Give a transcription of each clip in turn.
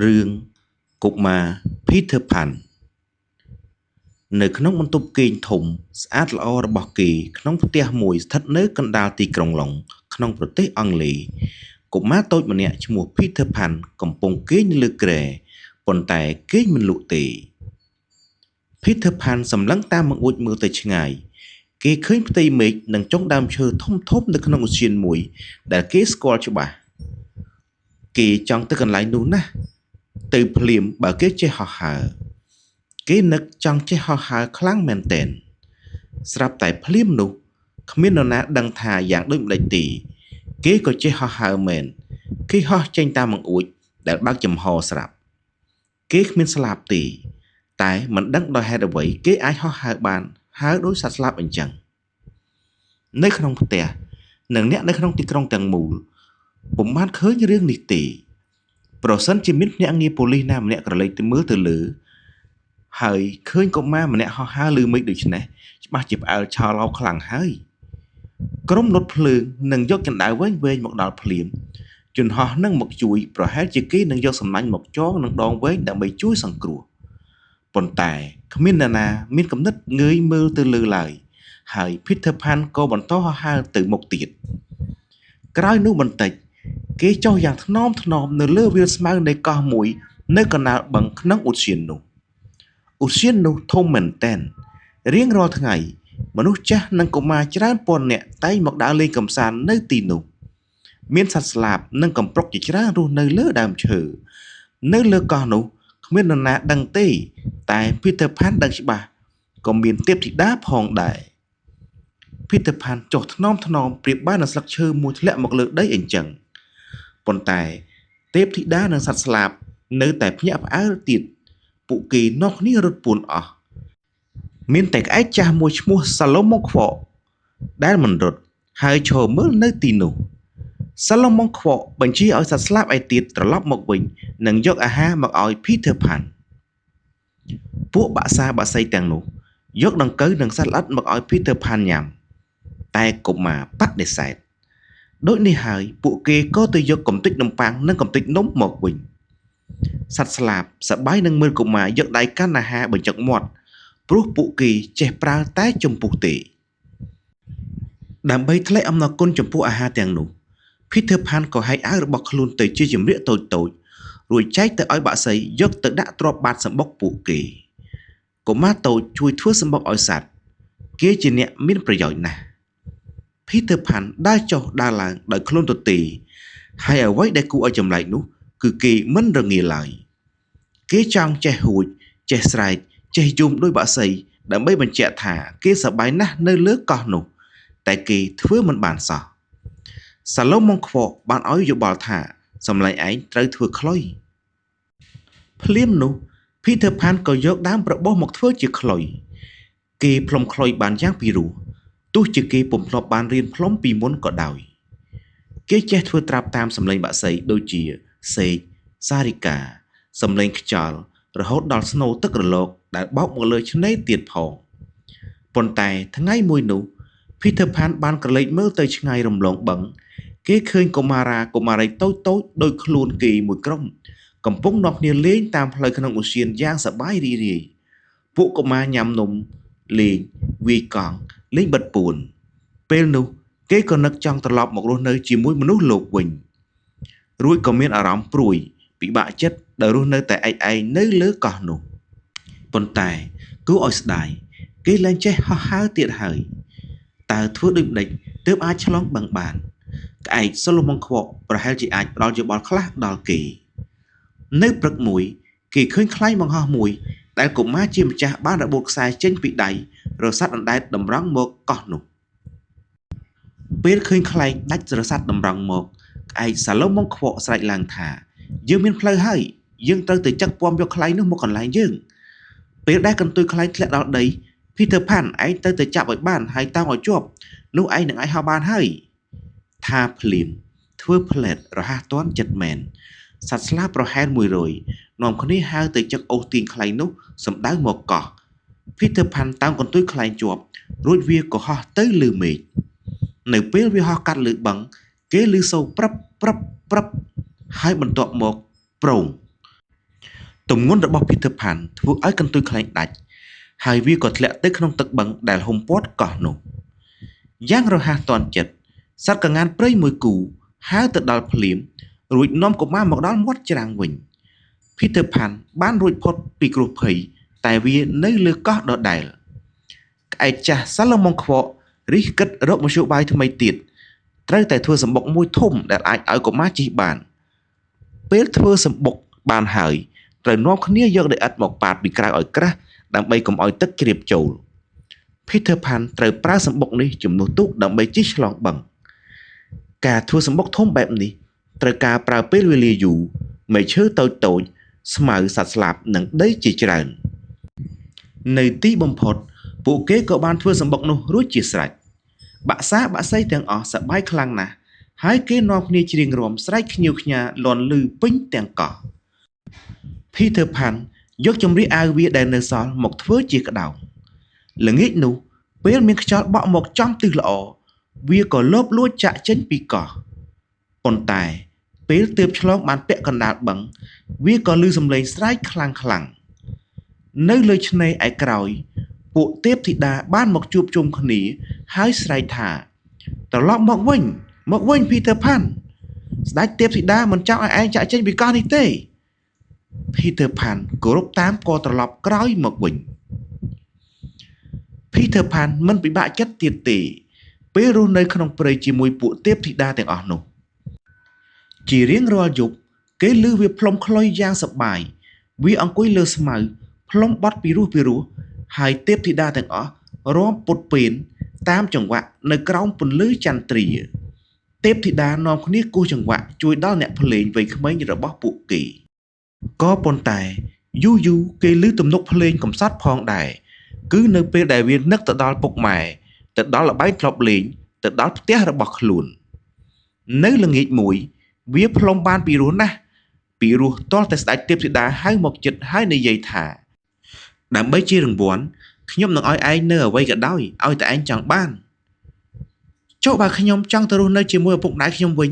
រឿងកុមារ Peter Pan នៅក្នុងបន្ទប់គេងធំស្អាតល្អរបស់គេក្នុងផ្ទះមួយស្ថិតនៅកណ្ដាលទីក្រុងឡុងក្នុងប្រទេសអង់គ្លេសកុមារតូចម្នាក់ឈ្មោះ Peter Pan កំពុងគេងនៅលើគ្រែប៉ុន្តែគេងមិនលក់ទេ Peter Pan សម្លឹងតាមបង្អួចមើលទៅឆ្ងាយគេឃើញផ្ទៃមេឃនិងចុងដើមឈើធំៗនៅក្នុងឧទ្យានមួយដែលគេស្គាល់ច្បាស់គេចង់ទៅកន្លែងនោះណាស់ទៅភ្លាមបើគេចេះហោះហើរគេនឹកចង់ចេះហោះហើរខ្លាំងមែនទែនស្រាប់តែភ្លាមនោះគ្មាននរណាដឹងថាយ៉ាងដូចម្តេចទេគេក៏ចេះហោះហើរមែនគេហោះចេញតាមបង្អួចដែលបើកចំហស្រាប់គេគ្មានស្លាប់ទេតែមិនដឹងដោយហេតុអ្វីគេអាចហោះហើរបានហើរដោយសត្វស្លាបអញ្ចឹងនៅក្នុងផ្ទះនិងអ្នកនៅក្នុងទីក្រុងទាំងមូលពុំបានឃើញរឿងនេះទេប្រសិនជាមានភ្នាក់ងារប៉ូលីសណាម្នាក់ក្រឡេកទៅមើលទៅលើហើយឃើញកុមារម្នាក់ហោះហើរលើមេឃដូច្នេះច្បាស់ជាផ្អើលឆោឡោខ្លាំងហើយក្រុមរថភ្លើងនឹងយកជណ្ដើរវែងៗមកដល់ភ្លាមយន្តហោះនឹងមកជួយប្រហែលជាគេនឹងយកសំណាញ់មកចងនឹងដងវែងដើម្បីជួយសង្គ្រោះប៉ុន្តែគ្មាននរណាមានគំនិតងើយមើលទៅលើឡើយហើយ Peter Pan ក៏បន្តហោះហើរទៅមុខទៀតក្រោយនោះបន្តិចគេចុះយ៉ាងថ្នមថ្នមនៅលើវាលស្មៅនៃកោះមួយនៅកណ្ដាលបឹងក្នុងឧទ្យាននោះឧទ្យាននោះធំមែនទែនរៀងរាល់ថ្ងៃមនុស្សចាស់និងកុមារច្រើនពាន់នាក់តែងមកដើរលេងកម្សាន្តនៅទីនោះមានសត្វស្លាបនិងកំប្រុកជាច្រើនរស់នៅលើដើមឈើនៅលើកោះនោះគ្មាននរណាដឹងទេតែ Peter Pan ដឹងច្បាស់ក៏មានទេពធីតាផងដែរ Peter Pan ចុះថ្នមថ្នមប្រៀបបាននឹងស្លឹកឈើមួយធ្លាក់មកលើដីអញ្ចឹងប៉ុន្តែទេពធីតានិងសត្វស្លាបនៅតែភ្ញាក់ផ្អើលទៀតពួកគេនាំគ្នារត់ពួនអស់មានតែក្អែកចាស់មួយឈ្មោះសាឡូម៉ុងខ្វក់ដែលមិនរត់ហើយឈរមើលនៅទីនោះសាឡូម៉ុងខ្វក់បញ្ជាឲ្យសត្វស្លាបឯទៀតត្រឡប់មកវិញនិងយកអាហារមកឲ្យ Peter Pan ពួកបក្សាបក្សីទាំងនោះយកដង្កូវនិងសត្វល្អិតមកឲ្យ Peter Pan ញ៉ាំតែកុមារបដិសេធដូចនេះហើយពួកគេក៏ទៅយកកំទេចនំប៉័ងនិងកំទេចនំមកវិញសត្វស្លាបសប្បាយនឹងមើលកុមារយកដៃកាន់អាហារបញ្ចុកមាត់ព្រោះពួកគេចេះប្រើតែចំពុះទេដើម្បីថ្លែងអំណរគុណចំពោះអាហារទាំងនោះ Peter Pan ក៏ហែកអាវរបស់ខ្លួនទៅជាចម្រៀកតូចៗរួចចែកទៅឲ្យបក្សីយកទៅដាក់ទ្រាប់បាតសម្បុកពួកគេកុមារតូចជួយធ្វើសម្បុកឲ្យសត្វគេជាអ្នកមានប្រយោជន៍ណាស់ Peter Pan ដើរចុះដើរឡើងដោយខ្លួនទទេហើយអ្វីដែលគួរឲ្យចម្លែកនោះគឺគេមិនរងាឡើយគេចង់ចេះហួចចេះស្រែកចេះយំដោយបក្សីដើម្បីបញ្ជាក់ថាគេសប្បាយណាស់នៅលើកោះនោះតែគេធ្វើមិនបានសោះសាឡូម៉ុងខ្វក់បានឲ្យយោបល់ថាសម្លាញ់ឯងត្រូវធ្វើខ្លុយភ្លាមនោះ Peter Pan ក៏យកដើមប្របោះមកធ្វើជាខ្លុយគេផ្លុំខ្លុយបានយ៉ាងពិរោះទោះជាគេពុំធ្លាប់បានរៀនផ្លុំពីមុនក៏ដោយគេចេះធ្វើត្រាប់តាមសម្លេងបក្សីដូចជាសេកសារិកាសម្លេងខ្យល់រហូតដល់ស្នូទឹករលកដែលបោកមកលើឆ្នេរទៀតផងប៉ុន្តែថ្ងៃមួយនោះ Peter Pan បានក្រឡេកមើលទៅឆ្ងាយរំលងបឹងគេឃើញកុមារាកុមារីតូចៗដោយខ្លួនគេមួយក្រុមកំពុងនាំគ្នាលេងតាមផ្លូវក្នុងឧទ្យានយ៉ាងសប្បាយរីករាយពួកកុមារញ៉ាំនំលេងវាយកង់លេងបិទពួនពេលនោះគេក៏នឹកចង់ត្រឡប់មករស់នៅជាមួយមនុស្សលោកវិញរួចក៏មានអារម្មណ៍ព្រួយពិបាកចិត្តដែលរស់នៅតែឯកឯងនៅលើកោះនោះប៉ុន្តែគួរឲ្យស្ដាយគេលែងចេះហោះហើរទៀតហើយតើធ្វើដូចម្តេចទើបអាចឆ្លងបឹងបានក្អែកសូឡូម៉ុងខ្វក់ប្រហែលជាអាចផ្ដល់យោបល់ខ្លះដល់គេនៅព្រឹកមួយគេឃើញខ្លែងបង្ហោះមួយដែលកុមារជាម្ចាស់បានរបូតខ្សែចេញពីដៃរសាត់អណ្ដែតតម្រង់មកកោះនោះពេលឃើញខ្លែងដាច់រសាត់តម្រង់មកក្អែកសាឡូម៉ុងខ្វក់ស្រែកឡើងថាយើងមានផ្លូវហើយយើងត្រូវទៅចឹកពាំយកខ្លែងនោះមកកន្លែងយើងពេលដែលកន្ទុយខ្លែងធ្លាក់ដល់ដី Peter Pan ឯងទៅទៅចាប់ឲ្យបានហើយតោងឲ្យជាប់នោះឯងនឹងអាចហោះបានហើយថាភ្លាមធ្វើផ្លែតរហ័សទាន់ចិត្តមែនសត្វស្លាបប្រហែល100នាំគ្នាហើរទៅចឹកអូសទាញខ្លែងនោះសម្ដៅមកកោះ Peter Pan តោងកន្ទុយខ្លែងជាប់រួចវាក៏ហោះទៅលើមេឃនៅពេលវាហោះកាត់លើបឹងគេឮសូរព្រឹបព្រឹបព្រឹបហើយបន្ទាប់មកប្រង ទម្ងន់របស់ Peter Pan ធ្វើឲ្យកន្ទុយខ្លែងដាច់ហើយវាក៏ធ្លាក់ទៅក្នុងទឹកបឹងដែលហ៊ុមព័ទ្ធកោះនោះយ៉ាងរហ័សទាន់ចិត្តសត្វក្ងានព្រៃមួយគូហើរទៅដល់ភ្លាមរួចនាំកុមារមកដល់មាត់ច្រាំងវិញ Peter Pan បានរួចផុតពីគ្រោះភ័យតែវានៅលើកោះដដែលក្អែកចាស់សាឡូម៉ុងខ្វករិះគិតរកមធ្យោបាយថ្មីទៀតត្រូវតែធ្វើសម្បុកមួយធំដែលអាចឲ្យកុមារជិះបានពេលធ្វើសម្បុកបានហើយត្រូវនាំគ្នាយកដីឥដ្ឋមកប៉ាតពីក្រៅឲ្យក្រាស់ដើម្បីកុំឲ្យទឹកជ្រាបចូល Peter Pan ត្រូវប្រើសម្បុកនេះជំនួសទូកដើម្បីជិះឆ្លងបឹងការធ្វើសម្បុកធំបែបនេះត្រូវការប្រើពេលវេលាយូរមែកឈើតូចៗស្មៅសត្វស្លាបនិងដីជាច្រើននៅទីបំផុតពួកគេក៏បានធ្វើសម្បុកនោះរួចជាស្រេចបាក់សាបាក់សីទាំងអស់សប្បាយខ្លាំងណាស់ហើយគេនាំគ្នាច្រៀងរាំស្រែកខ្ញៀវខ្ញាលាន់លឺពេញទាំងកោះ Peter Pan យកជំរាអាវវាដែលនៅសល់មកធ្វើជាក្តោងល្ងាចនោះពេលមានខ្យល់បក់មកចំទិសល្អវាក៏លបលួចចាក់ចេញពីកោះប៉ុន្តែពេលទើបឆ្លងបានពាក់កណ្ដាលបឹងវាក៏ឮសំឡេងស្រែកខ្លាំងខ្លាំងនៅលើឆ្នេរឯក្រោយពួកទេពធីតាបានមកជួបជុំគ្នាហើយស្រែកថាត្រឡប់មកវិញមកវិញ Peter Pan ស្ដេចទេពធីតាមិនចង់ឲ្យឯងចាក់ចេញពីកោះនេះទេ Peter Pan គោរពតាមក៏ត្រឡប់ក្រោយមកវិញ Peter Pan មិនពិបាកចិត្តទៀតទេពេលរស់នៅក្នុងព្រៃជាមួយពួកទេពធីតាទាំងអស់នោះជារៀងរាល់យប់គេឮវាផ្លុំខ្លុយយ៉ាងសប្បាយវាអង្គុយលើស្មៅផ្លុំបត់ពីរោះពីរោះហើយទេពធីតាទាំងអស់រាំពុតពេនតាមចង្វាក់នៅក្រោមពន្លឺចន្ទ្រាទេពធីតានាំគ្នាគោះចង្វាក់ជួយដល់អ្នកភ្លេងវ័យក្មេងរបស់ពួកគេក៏ប៉ុន្តែយូរយូរគេឮទំនុកភ្លេងកំសត់ផងដែរគឺនៅពេលដែលវានឹកទៅដល់ពុកម៉ែទៅដល់ល្បែងធ្លាប់លេងទៅដល់ផ្ទះរបស់ខ្លួននៅល្ងាចមួយវាផ្លុំបានពីរោះណាស់ពីរោះទាល់តែស្ដេចទេពធីតាហៅមកចិត្តហើយនិយាយថាដើម្បីជារង្វាន់ខ្ញុំនឹងឲ្យឯងនៅអ្វីក៏ដោយឲ្យតែឯងចង់បានចុះបើខ្ញុំចង់ទៅរស់នៅជាមួយឪពុកម្ដាយខ្ញុំវិញ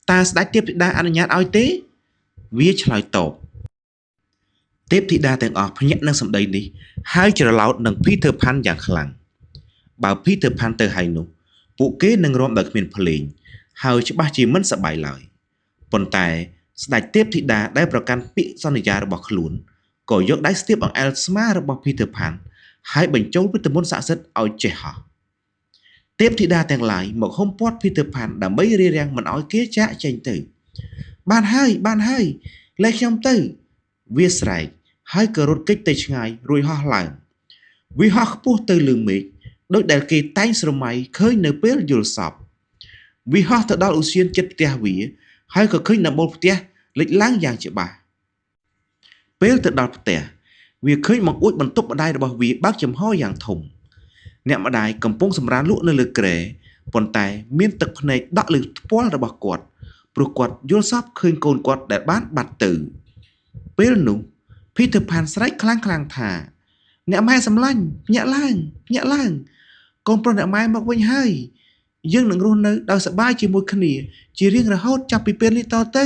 តើស្ដេចទេពធីតាអនុញ្ញាតឲ្យទេវាឆ្លើយតបទេពធីតាទាំងអស់ភ្ញាក់នឹងសម្ដីនេះហើយច្រឡោតនឹង Peter Pan យ៉ាងខ្លាំងបើ Peter Pan ទៅហើយនោះពួកគេនឹងរាំដោយគ្មានភ្លេងហើយច្បាស់ជាមិនសប្បាយឡើយប៉ុន្តែស្ដេចទេពធីតាដែលប្រកាន់ពាក្យសន្យារបស់ខ្លួនក៏យកដៃស្ទាបអង្អែលស្មារបស់ Peter Pan ហើយបញ្ចូលវេទមន្តស័ក្តិសិទ្ធិឲ្យចេះហោះទេពធីតាទាំងឡាយមកហ៊ុមព័ទ្ធ Peter Pan ដើម្បីរារាំងមិនឲ្យគេចាកចេញទៅបានហើយបានហើយលែងខ្ញុំទៅវាស្រែកហើយក៏រត់គេចទៅឆ្ងាយរួចហោះឡើងវាហោះខ្ពស់ទៅលើមេឃដោយដែលគេតែងស្រមៃឃើញនៅពេលយល់សប្តិវាហោះទៅដល់ឧស្សាហចិត្តផ្ទះវាហើយក៏ឃើញដំបូលផ្ទះលេចឡើងយ៉ាងច្បាស់ពេលទៅដល់ផ្ទះវាឃើញបង្អួចបន្ទប់ម្ដាយរបស់វាបើកចំហយ៉ាងធំអ្នកម្ដាយកំពុងសម្រានលក់នៅលើគ្រែប៉ុន្តែមានទឹកភ្នែកដក់លើថ្ពាល់របស់គាត់ព្រោះគាត់យល់សប្តិឃើញកូនគាត់ដែលបានបាត់ទៅពេលនោះ Peter Pan ស្រែកខ្លាំងៗថាអ្នកម៉ែសម្លាញ់ភ្ញាក់ឡើងភ្ញាក់ឡើងកូនប្រុសអ្នកម៉ែមកវិញហើយយើងនឹងរស់នៅដោយសប្បាយជាមួយគ្នាជារៀងរហូតចាប់ពីពេលនេះតទៅ